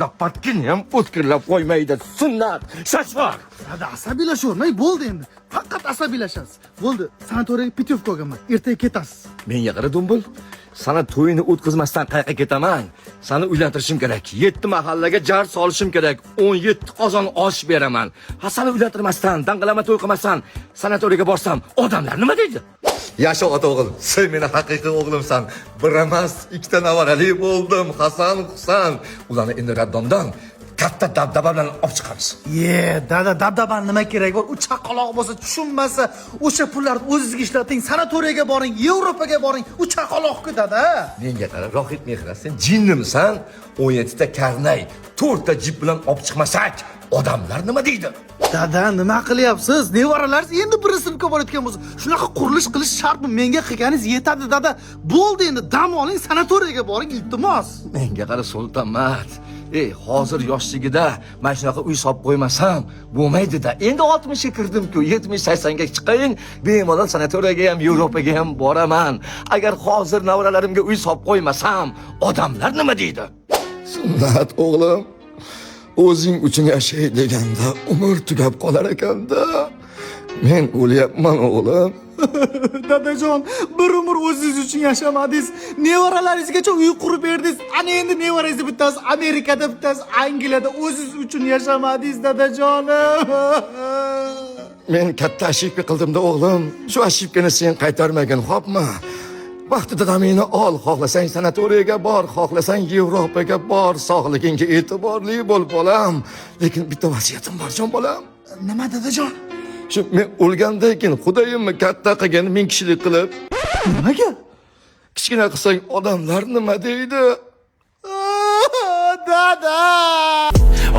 Lopatgini ham o'tkirlab qo'ymaydi. Sunnat, shashvar. Dada, asabiylashavermang, bo'ldi endi. Faqat asabiylashasiz. Bo'ldi, sanatoriyga путёвка olganman. Ertaga ketasiz. Menga qara, dumbil. Sana to'yini o'tkazmasdan qayoqqa ketaman? Sani uylantirishim kerak. 7 mahallaga jar solishim kerak. 17 qozon osh beraman. Ha, sani uylantirmasdan, dang'ilama to'y qilmasdan sanatoriyga borsam, odamlar nima deydi? Yasha, ota o'g'il, sen meni haqiqiy o'g'limsan. Bir emas, ikkita nevarali bo'ldim, Hasan, Husan. Ularni endi роддом dan katta dabdaba bilan olib chiqamiz. Ye, dada, dabdabani nima keragi bor? U chaqaloq bo'lsa, tushunmasa, o'sha pullarni o'zingizga ishlating, sanatoriyga boring, Yevropaga boring. U chaqaloq-ku, dada. Menga qara, Rohit Mehra, sen jinnimisan? 17 ta karnay, 4 ta jip bilan olib chiqmasak, odamlar nima deydi? Dada, nima qilyapsiz? Nevaralaringiz endi birinchi sinfga borayotgan bo'lsa, shunaqa qurilish qilish shartmi? Menga qilganingiz yetadi, dada. Bo'ldi endi, dam oling, sanatoriyga boring, iltimos. Menga qara, Sultonmat. Ey, hozir yoshligida mana shunaqa uy solib qo'ymasam bo'lmaydi-da. Endi 60 ga kirdim-ku, 70 80 ga chiqayin, bemalol sanatoriyaga ham, Yevropaga ham boraman. Agar hozir nevaralarimga uy solib qo'ymasam, odamlar nima deydi? Sunnat o'g'lim, o'zing uchun yashay deganda umr tugab qolar ekanda. Men o'lyapman, o'g'lim. Dadajon, bir umr o'zingiz uchun yashamadingiz. Nevaralaringizgacha uy qurib berdingiz. Ana endi nevarangizni bittasi Amerikada, bittasi Angliyada, o'zingiz uchun yashamadingiz, dadajonim. Men katta ошибка qildimda, o'g'lim. Shu ошибка ni sen qaytarmagin, xo'pmi? Vaqtida damingni ol, xohlasang sanatoriyaga bor, xohlasang Yevropaga bor, sog'ligingga e'tiborli bo'l, bolam. Lekin bitta vasiyatim bor, jon bolam. Nima, dadajon? Shu men o'lgandan keyin Xudoyimni katta qilgin, 1000 kishilik qilib, Nimaga? Kichkina qilsang odamlar nima deydi? Dada.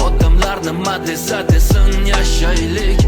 Odamlar nima desa desin, yashaylik.